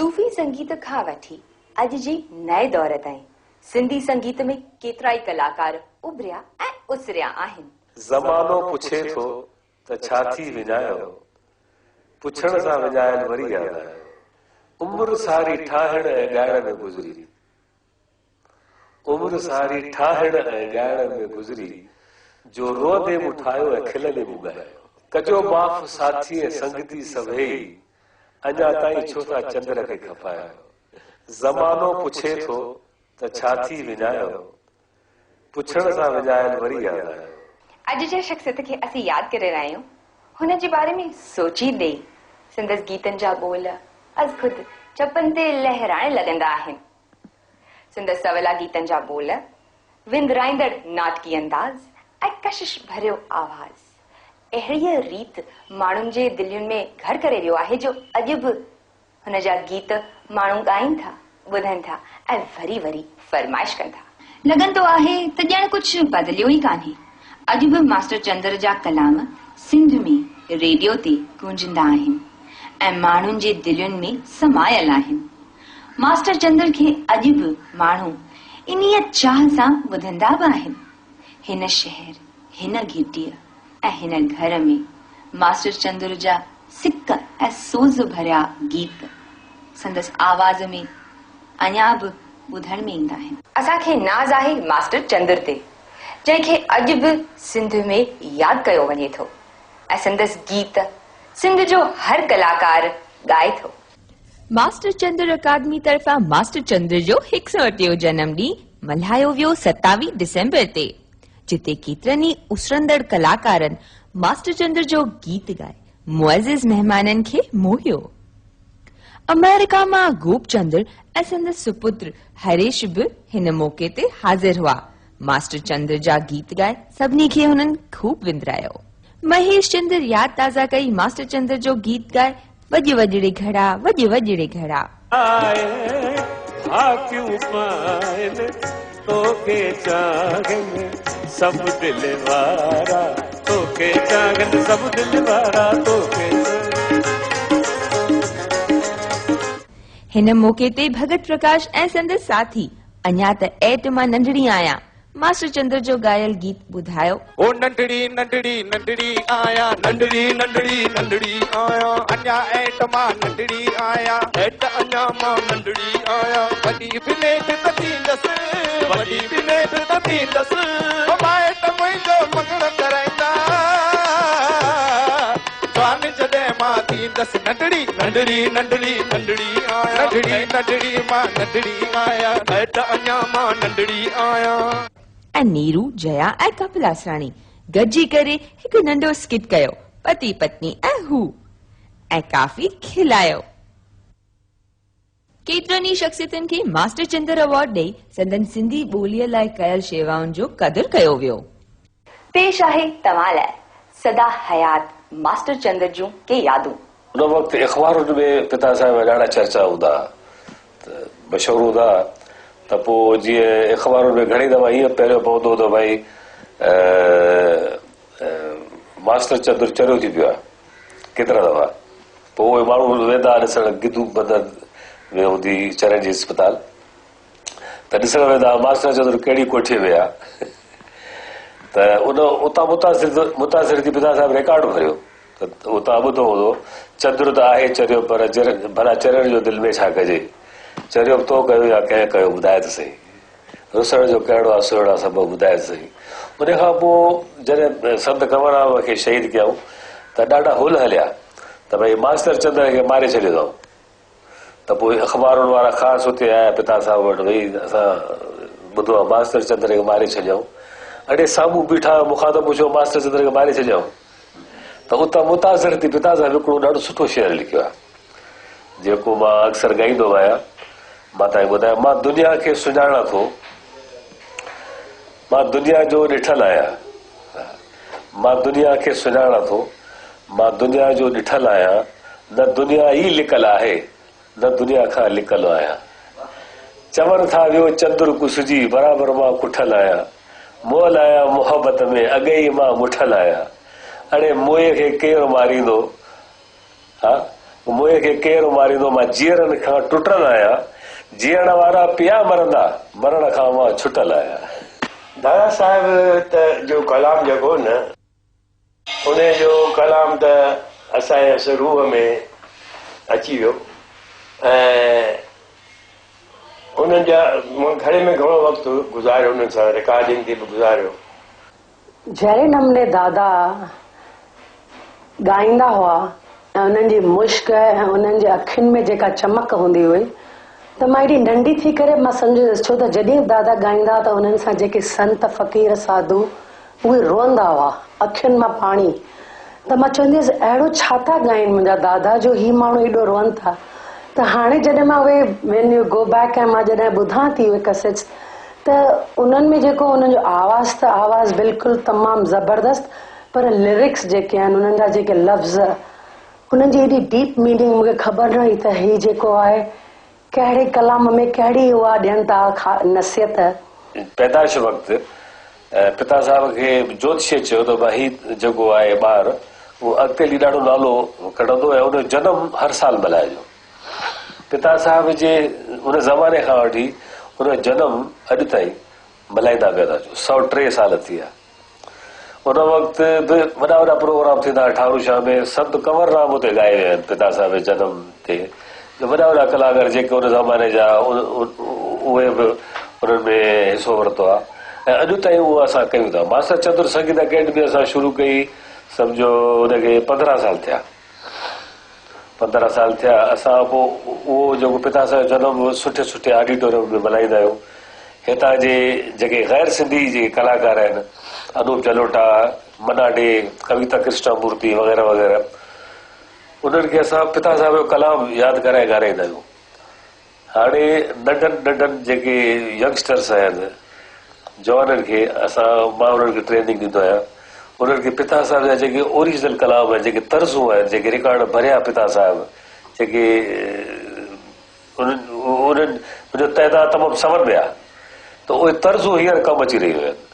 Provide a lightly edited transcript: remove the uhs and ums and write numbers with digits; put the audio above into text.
صوفي سنگيت کان وٺي اڄ جي نئين دور تائين سنڌي سنگيت ۾ ڪيترائي ڪلاڪار اڀريا ۽ اسريا آهن. زمانو پڇي ٿو ته ڇا ٿي وڃايو؟ پڇڻ سان وڃايل وري ياد آيو. عمر ساري ٺاهڻ ۽ ڳائڻ ۾ گذري. عمر ساري ٺاهڻ ۽ ڳائڻ ۾ گذري، جو روئندي مون ٺاهيو ۽ کلندي مون ڳايو. ڪجو معاف ساٿي ۽ سنگتي سڀيئي، اڃا تائين ڇو ٿا چندر کي کپايو. زمانو پڇي ٿو ته ڇا ٿي وڃايو، پڇڻ سان وڃايل وري ياد آيو. اڄ جنهن شخصيت کي اسين ياد ڪري رهيا آهيون، هن جي باري ۾ سوچيندي ئي سندس گيتن جا ٻول ازخود چپن تي لهرائڻ لڳندا آهن. سندس سولا گيتن جا ٻول، وندرائيندڙ ناٽڪي انداز ۽ ڪشش ڀريو آواز اهڙيء ريت ماڻهن جي دلين ۾ گهر ڪري ويو آهي جو اڄ به هن جا گيت ماڻهو ڳائين ٿا، ٻڌن ٿا ۽ وري وري فرمائش ڪن ٿا. لڳندو آهي ته ڄڻ ڪجهه بدليو ئي ڪانهي. اڄ به ماسٽر چندر جا ڪلام سنڌ ۾ ريڊيو تي گونجندا آهن ۽ ماڻهن جي دلين ۾ سمايل آهن. ماسٽر چندر کي اڄ به ماڻهو انهيء چاهه سان ٻڌندا به آهن. هن شهر، هن گهٽيء ۽ هن گهر ۾ ماسٽر چندر جا سڪ ۽ سوز ڀريا گيت سندس آواز ۾ اڃا به ٻڌڻ ۾ ايندا آهن. اسان کي ناز آهي ماسٽر چندر تي، جنهن کي اڄ به سنڌ ۾ ياد ڪيو وڃي ٿو ۽ سندس گيت سنڌ جو هر ڪلاڪار ڳائي ٿو. ماسٽر چندر اڪادمي طرفان ماسٽر چندر جو هڪ سئو ٽيون جنم ڏينهن ملهايو ويو ستاويهه ڊسمبر تي، جتي ڪيترن ئي اسرندڙ ڪلاڪارن ماسٽر چندر جو گيت ڳائي معزز مهمانن کي موهيو. آمريڪا مان گوپ چندر ۽ سندس سپتر هريش به هن موقعي تي حاضر هئا. ماسٽر چندر جا گيت ڳائي سڀني کي هنن خوب وندرايو. مهيش چندر ياد تازه ڪئي ماسٽر چندر جو گيت ڳائي وڄ وڄڙي گهڙا وڄ وڄڙي گهڙا. آء ڀاڪيون پائن توکي چاهن سڀ دل وارا توکي چاهن سڀ دل وارا توکي چاهن. هن موقعي تي ڀڳت پرڪاش ۽ سندس ساٿي اڃا ته ايٽ مان ننڍڙي آهيان ماسٽر چندر جو ڳايل گيت ٻڌايو. او ننڍڙي ننڍڙي ننڍڙي آهيان ننڍڙي ننڍڙي ننڍڙي آهيان اڃا ايٽ مان ننڍڙي آهيان ايٽ اڃا مان ننڍڙي آهيان وڏي به نيٺ ته ٿيندس وڏي به نيٺ ته ٿيندس او مائٽ منهنجو مڱڻ ڪرائيندا جوان جڏهن مان ٿيندس ننڍڙي ننڍڙي ننڍڙي ننڍڙي آهيان ننڍڙي ننڍڙي مان ننڍڙي آهيان ايٽ اڃا مان ننڍڙي آهيان. ۽ نيرو، جيا ۽ ڪپل آسراڻي گڏجي ڪري هڪ ننڍو اسڪٽ ڪيو پتي پتني ۽ هو ۽ ڪافي کلايو. ڪيترن ئي شخصيتن کي ماسٽر چندر ايوارڊ ڏئي سندن سنڌي ٻوليء لاء ڪيل شيوائن جو قدر ڪيو ويو. پيش آهي توهان لاء سدا حيات ماسٽر چندر جون ڪي يادون. ان وقت اخبارن ۾ پتا صاحب جا ڏاڍا چرچا هوندا ها ته مشهور هوندا ها ته پوء جيئن اخبارن ۾ گهڻي دفعا ائين پهريون پوندو هو ته ڀائي ماسٽر چندر چريو ٿي پيو آهي ڪيترا دفعا پوء اهي ماڻهو ويندا ها ڏسڻ گدو بندر ۾ هوندي هئي چرين جي اسپتال ته ڏسڻ ويندا ها ماسٽر چندر ڪهڙي ڪوٺي ۾ آ ته ان اتان متاثر متاثر ٿي پتا صاحب ريڪارڊ ڀريو ته اتان ٻڌو هوندو چندر ته آهي چريو پر ڀلا چرين جو دل ۾ ڇا ڪجي چريو به تو ڪيو يا ڪنهن ڪيو ٻڌاء ته سهي رسڻ جو ڪهڙو آ سهڻا سبب ٻڌاء ته سهي. ان کان پوء جڏهن سنت ڪنور رام کي شهيد ڪيائون ته ڏاڍا هل هليا ته ڀئي ماستر چندر کي ماري ڇڏيو اٿائون ته پوء اخبارن وارا خاص اتي آيا پتا صاحب وٽ ڀئي اسان ٻڌو آ ماستر چندر کي ماري ڇڏيائون. اڙي سامهون بيٺا آهيو مون کان ته پڇو ماستر چندر کي ماري ڇڏيائون ته اتان متاثر ٿي پتا صاحب هڪڙو ڏاڍو سٺو شعر لکيو آ. جيڪو مان اڪثر ڳائيندو به آهيان، مان توهان کي ٻڌايان، مان دنيا کي سڃاڻان ٿو، مان دنيا جو ڏٺل آهيان، مان دنيا کي سڃاڻان ٿو، مان دنيا جو ڏٺل آهيان، نه دنيا ئي لڪل آهي، نه دنيا کان لڪل آهيان. چون ٿا ويو چندر ڪسجي، برابر مان ڪٺل آهيان، مئل آهيان محبت ۾، اڳي ئي مان مٺل آهيان. اڙي موئي کي ڪير ماريندو؟ ها موئي کي ڪير ماريندو، مان جيئرن کان ٽٽل آهيان، جيئڻ وارا پيا مرندا، مرڻ کان مان ڇٽل آهيان. دادا صاحب ته جو ڪلام جيڪو نه انهي جو ڪلام ته اسان جي روح ۾ اچي ويو ۽ انهن جا مان گهڻي ۾ گهڻو وقت گذاريو انهن سان رڪارڊنگ تي به گذاريو. جهڙي نموني دادا ڳائيندا هئا ۽ انهن جي مشڪ ۽ انهن جي اکين ۾ جيڪا چمڪ هوندي هئي ته مان ايڏي ننڍي ٿي ڪري مان سمجهندي هيس ڇو ته جڏهن به دادا ڳائيندا هئا ته انهن سان جيڪي سنت فقير ساڌو اهي روئندا هئا اکين مان پاڻي ته مان چوندي هيس اهڙو ڇا ٿا ڳائين منهنجا دادا جو هي ماڻهو ايڏو روئن ٿا ته هاڻي جڏهن مان اهي when you go back ۽ مان جڏهن ٻڌان ٿي اهي ڪسيٽس ته انهن ۾ جيڪو انهن جو آواز ته آواز بلڪل تمام زبردست پر لرڪس جيڪي آهن انهن جا جيڪي لفظ انهن جي ايڏي ڊيپ ميننگ مون کي خبر نه هئي ته هي جيڪو آهي ڪهڙي ڪلام ۾ ڪهڙي اها ڏين ٿا نصيحت. پيدائش وقت پتا صاحب کي جوتشيء چيو ته ڀاء هي جيڪو آهي ٻار اهو اڳتي هلي ڏاڍو نالو ڪڍندو ۽ ان جو جنم هر سال ملهائجو. پتا صاحب جي ان زماني کان وٺي ان جو جنم اڄ تائين ملهائيندا پيا ٿا اچون. 103 سال ٿي ويا. ان وقت به وڏا وڏا پروگرام ٿيندا هئا ٺارو شاهه ۾ سنت ڪنور رام اتي ڳائي ويا آهن پتا صاحب جي جنم تي وڏا وڏا ڪلاڪار جيڪي ان زماني جا اهي به انهن ۾ حصو ورتو آهي ۽ اڄ تائين اهو اسان ڪيون ٿا. ماستر چندر سنگيت اڪيڊمي اسان شروع ڪئي سمجهو ان کي 15 سال ٿيا. 15 سال ٿيا اسان پوء اهو جيڪو پتا صاحب جو جنم هو سٺي سٺي آڊيٽوريم ۾ ملهائيندا آهيون هتان جي جيڪي غير سنڌي جيڪي ڪلاڪار آهن انوپ جلوٽا منا ڊي ڪويتا ڪرشنا مورتي وغيره وغيره انهن کي اسان پتا صاحب جو ڪلام ياد ڪرائي ڳارائيندا آهيون هاڻي ننڍن ننڍن جيڪي ينگسٽرس آهن جوانن کي اسان مان انهن کي ٽريننگ ڏيندو آهيان انهن کي پتا صاحب جا جيڪي اوريجنل ڪلام آهن جيڪي طرزون آهن جيڪي رڪارڊ ڀريا پتا صاحب جيڪي انهن انهن جو تعداد تمام سون ۾ آهي ته اهي طرزون هينئر ڪم اچي رهيون آهن.